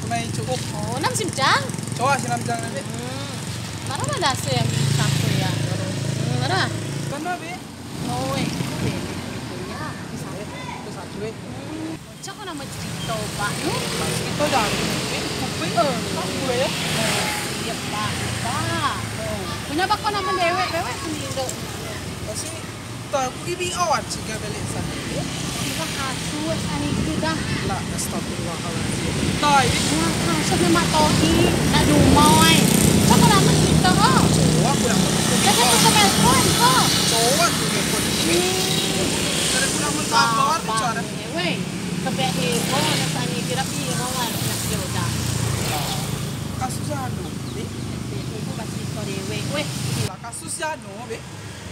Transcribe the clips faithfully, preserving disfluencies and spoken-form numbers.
Kunei cukup. Oh, nam sim jang. Coa si nam jang nanti. Hmm. Maro lah dase yang campur ya. Hmm, maro. Kan babe. Oh, eh, aku beli punya. Itu satu eh. Hmm. Cak ko nama cerita, Pak, nu? Cerita dah. Kuping. Eh. Aku ya. Oh, iya, Pak. Pak. Oh. Punya bako nama dewek, dewek sendiri. Pasti Tau ku ibi awan cigai belek sani. Iba kasus ani ku dah. Lah, astagfirullahaladzim. Tau ibi. Lah, kasus ni mak to'i. Nak dumai. Kau kenapa cerita kau? Cowok aku yang mau. Jadi aku telepon kau. Cowok aku yang mau. Hmm. Jadi aku nak mentabur bicara. Weh, kebek heboh nak sani kira piro wan nak jodoh. Kasus anu ni. Ibu pasti kau dewek. Weh. Lah, kasus anu be.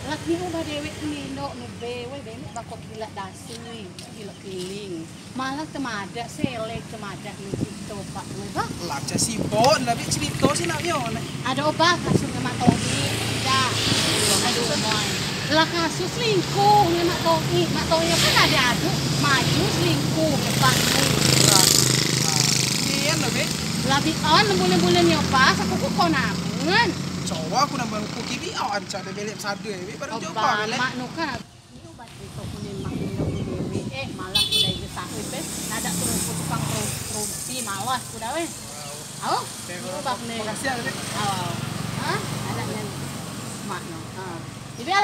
Lah, ni ubah dewek ni, ndok, nu be, weh, be, ni bako kilat dasi, kilat keliling. Malah temadeak, selek temadeak ni cerita, Pak, weh, bah. Lah, cak sibuk, lah, be cerita si nak biar, ne. Ade obah kasus ngen Mak To'i, dah. Aduh, moi. Lah, kasus selingkuh ngen Mak To'i. Mak To'i kan ade adu, maju selingkuh ngen Pak To'i. Lah, lah. Iya, lah, be. Lah, bi on, bulan-bulan nyo pas, aku kok konamen. Cowok aku nambah uku kibi, awan cak ade belek sade, be, baru coba belek. Mak nu kan. Ni ubat cerita ku ni mak ku ni dewe. Eh, malah ku dai gesak, eh, be. Nadeak ku rumput tukang ru-, rumpi, malas ku dah, weh. Au, ni ubat ni. Makasih ya, Dek. Au. Ha? Nadeak ni mak nu. Ha. Jadi, ha.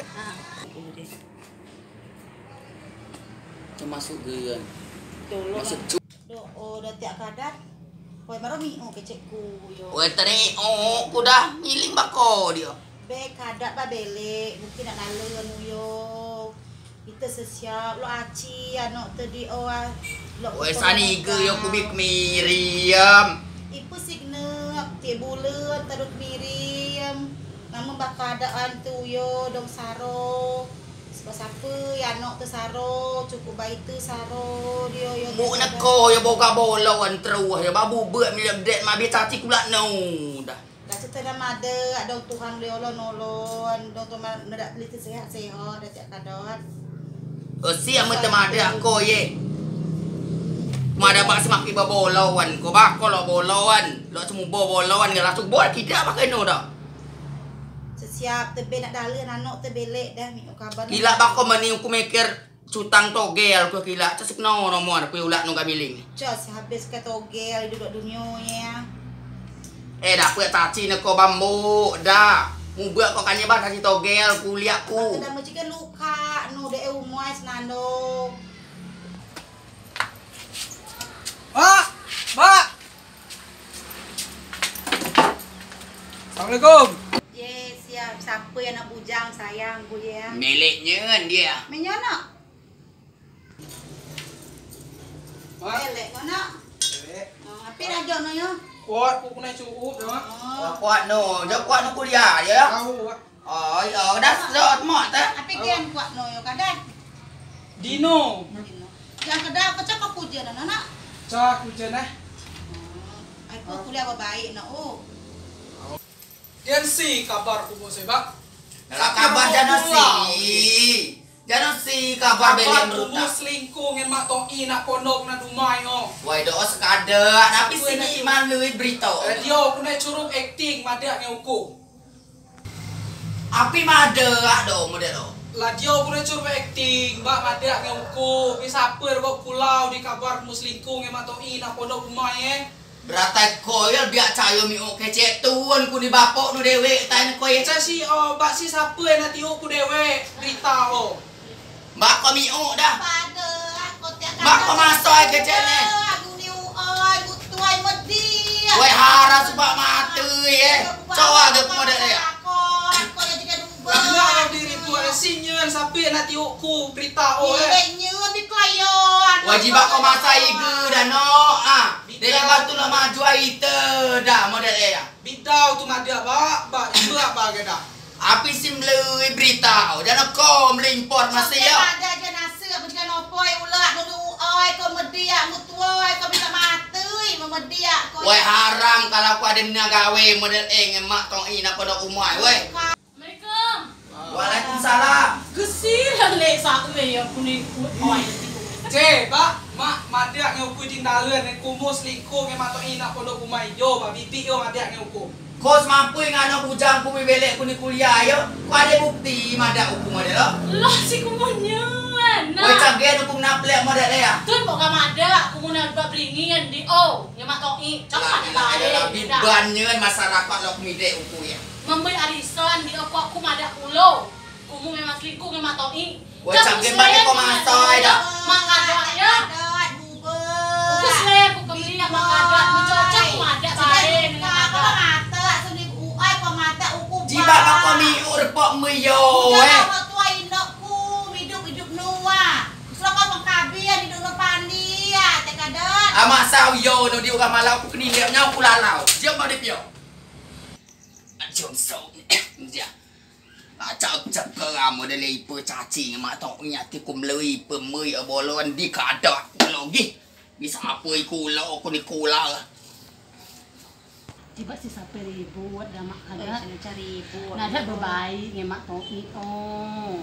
Termasuk geyan. Masuk cu- Do o, do tiak kadat. Woi, maro mi'o kecek ku yo. Woi, teri o, ku dah miling bako dio. Be kadat ba belek, mungkin nak nalen uyo. Ite sesiap, lok aci, anok te di o, ah. Lok. Woi, sani ige yo ku bi kemiriam. Ipe signal, tiek bulen, tadut kemiriam. Namen ba kadat antu uyo, dong saro. Sebab sape, ya anok te saro, cukup ba ite saro, dio yo. Muk neko yo boga bolo wan teruh yo, babu bek milik dek mabi caci kulak no dah. Dah cete dah made, adong Tuhan dio lo nolon, dong tu ma-, nedak teliti sehat-sehat, dah cak kadot. Osi amen temade ako ye. Mada bak semaki ba bolo wan ko, bako lo bolo wan, lo semubo bolo wan, langsung bol kidak pakai no dah. Sesiap tebe nak dalen anok te belek dah, mi'o kabar. Gila bako meni uku meker cutang togel ku gila, cesek no nomor ku ulak nu gamiling. Cos habis ke togel duduk dunyo ye. Eh, dapet caci neko bambu dah. Mubek ko kanye ba caci togel kuliak ku. Dah mecik luka nu de umai senando. Mak, Mak. Assalamualaikum. Ye, siap. Siapa yang nak bujang sayang ku ye? Melek nyen dia. Menyo nak? Mak. Melek ko nak? Melek. Oh, api rajo no yo? Kuat ku kunai cuup dah, Mak. Oh. Kuat, kuat no. Jauh kuat no kuliah ya. Tahu, Mak. Oh, iyo, dah, dah, mak, teh. Api gen kuat no, yo, kadan. Dino. Dino. Yang kedah, kecak aku ujian, anak. Cak ujian, eh. Hmm. Aku kuliah baik, nak, oh. Gen si kabar ku bos, eh, Bak. Dalam kabar jano si. Jano si kabar belek merutak. Selingkuh ngen Mak To'i nak pondok nak dumai, oh. Wai, doa sekadar, tapi sini malui berita. Eh, dio, aku nak curup akting, madeak ngen uku. Api madeak do model o. Lah dio gune cur akting, bak madeak ngen uku, pi saper bak kulau di kabar mu selingkuh ngen Mak To'i nak pondok umai, eh. Beratai ko yo biak cayo mi'uk kecek tun ku ni bapok nu dewek tai ne ko ye. Cak si o, bak si saper nak tiuk ku dewek berita o. Bak ko mi'uk dah. Bak ko masoi kecek ne. Wai haras bak matei ye. Coa ade model ye. Wajib bak ko masoi ige dah no. Ah, dek bantu lo maju ai ite dah model ye. Bidau tu madeak bak, bak, bak, bak, dah. Api si melei berita o, jano ko melei informasi yo. Sampai ade aja nasi, apa jika nopo ai ulak dulu ai, ko mediak mutuo ai, ko bisa matei memediak ko. Wai haram kalau ko ade nea gawe model e ngen Mak To'i nak pondok umai, wai. Assalamualaikum. Waalaikumsalam. Gesi lah lek sak me yo kuni oi. Cek, Bak, Mak. Madeak ngen uku idin dalen, kumu selingkuh ngen mak To'i neak pondok umai yo, ba bibik yo madeak ngen uku. Ko semampu ngen anok bujang ku, belek ku ni kuliah yo. Ko ade bukti madeak uku madeak lo? Lah si kumu nyen. Woi, cagen uku naplek madeak le ya. Tun bok ka madeak, kumu nak ba beringin di o. Ngen mak To'i, cak madeak bae. Biban nyen masyarakat lok midek uku ya. Memberi arisan di o, ku madeak kulo. Kumu memang selingkuh ngen mak To'i. Woi, cak gen balik ko masai dah. Mak Kadot ya. Uku selek, uku kemliak mak Kadot. Mencocok ku madeak bae ngen mak Kadot. Jibak bako miur pok meyo eh. Amak sau yo no di urang malau ku keni liak nyau ku lalau. Jam mau dipio. Jom sau. Dia. Acak cak keramo de le ipe caci ngen mak To'i, ati ku melei ipe mei bolon di Kadot logi. Bisa ape iku ulo ku ni kula. Jibeak si sape ribut dah mak Kadot. Nadeak bebaik ngen mak To'i o.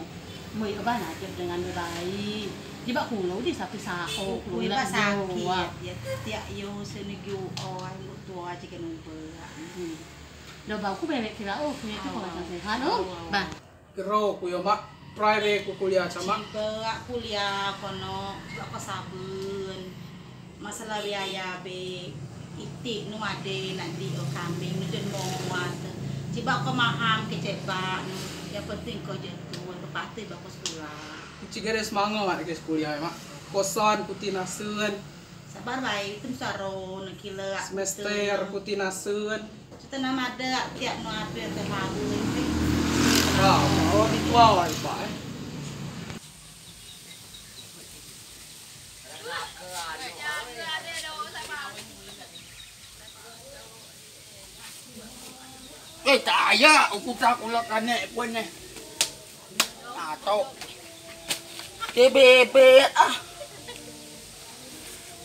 Mei o ba nadeak dengan bebaik. Jibeak kulo di sape sao kulo. Kulo ba sakit. Ya tiak yo senegi o ai lu tua aja kena ubah. Do bau ku belek kira o, kira tu ko macam sehat o. Ba. Gero ku yo mak, prai be ku kuliah camak. Jibeak kuliah kono, jibeak ko saben. Masalah biaya be itik nu ade nak di o kambing nu den muat. Jibeak ko maham kecek bak nu. Yang penting ko jentun, bepatei bak ko sekula. Cik gere semangat ke sekuliah mak. Kosan putih nasen. Sabar bae, itu saro nekile. Semester putih nasen. Kita nama ada tiap no ada terlalu itu. Ya, oh di tua wai pak eh. Eh, tak aya, uku tak ulak kanek pun eh. Atok. Ke bebet ah.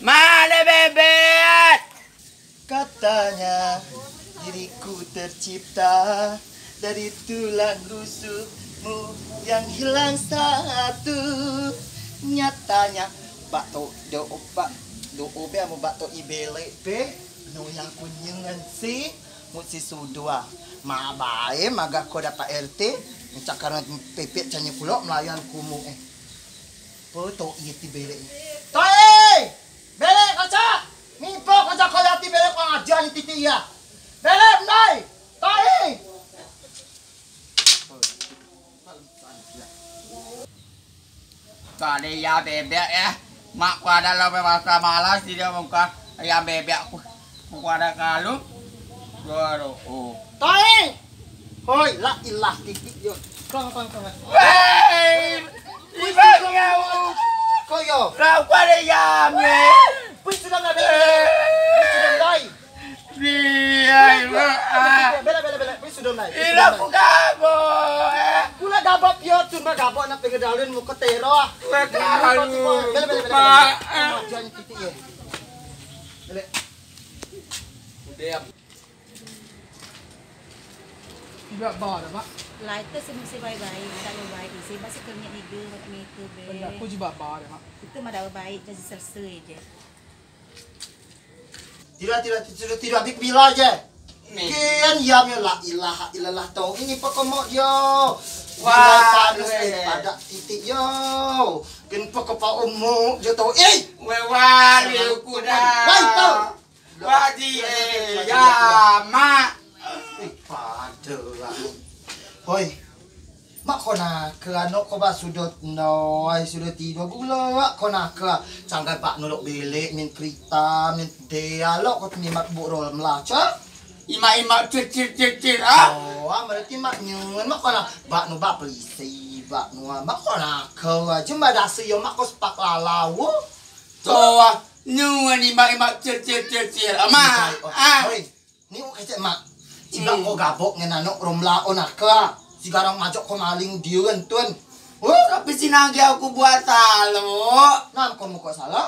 Male bebet. Katanya diriku tercipta dari tulang rusukmu yang hilang satu. Nyatanya bak tok do bak do be amu bak tok ibelek be. No yang kunyengan si. Mut si sudua. Ma bae magak ko dapat R T. Mencak karena pepet canya kulo melayan kumu eh. Pe To'i ti belek. To'i! Belek kaca! Mipo kaca ko yati belek ko ngajar ni titi ya. Belek mendai. To'i! Kade ya bebek ya. Mak ku ada lo masa malas tidak muka ya bebek ku. Ku ada kalu. Goro. Oh. To'i! Hoi, la ilah titik yo. Kong kong kong. Wei! Wis sudah kau. Ko yo. Kau ku ada ya me. Wis sudah nggak ada. Wis sudah mulai. Dia ibu. Bela bela bela. Wis sudah mulai. Ila ku gabo. Kula gabo piotun ma gabo nak pengedalun muka tero. Bela bela bela. Jangan titik ya. Bela. Udah. Iba ba dah mak. Lai te si mesti baik-baik, tak lo baik isi, basi kerja iga macam itu be. Benda ku jibeak ba dah mak. Itu mah dah baik, jadi selesai je. Tidak tidak tidak tidak habis bila je. Kian ya me la ilaha illallah tau ini pekomok yo. Wah, pada titik yo. Ken pekepau umuk jo tau. Eh, wewali kuda. Wai tau. Wadi eh ya mak. Pada lah. Hoi. Mak ko naka anok ko ba sudut noi sudut tidur gula ko naka. Canggai bak nuluk bilik min kerita min dea lok ko temimat buk rol melaca. Imak-imak cir cir cir cir ah. Oh, ah berarti mak nyun mak ko na bak nu bak pelisi bak nu mak ko naka aja mbak dasi yo mak ko sepak lalau. Toa. Nuen imak-imak cir cir cir cir. Ama. Ah. Hoi. Ni kecek mak. Cibak ko gabok ngen anok romla onaka. Si garang majok ko maling diuen tun. Huh? Tapi si nagi aku buat salo. Nam ko muko salo?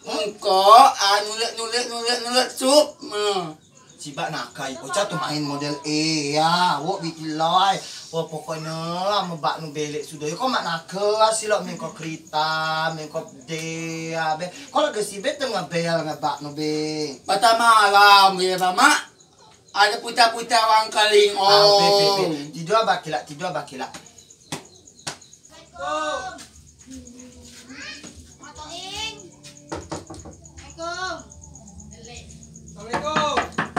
Engko ah nulet nulet nulet nulet sup. Hmm. Sibak nakai, ucak tu main model e ya, wok bitilai. Wah, pokokne amen bak nu belek sudo, ko mak nakai, silok main ko kerita, main ko de, abe. Ko lagi si be tengah bel ngebak nu be. Patah malam ye, Mak. Ade puta-puta wang keling. Ah, be, be, be. Oh. Tidur abah kilak, tidur abah kilak. Assalamualaikum. Mak Toing. Assalamualaikum. Assalamualaikum.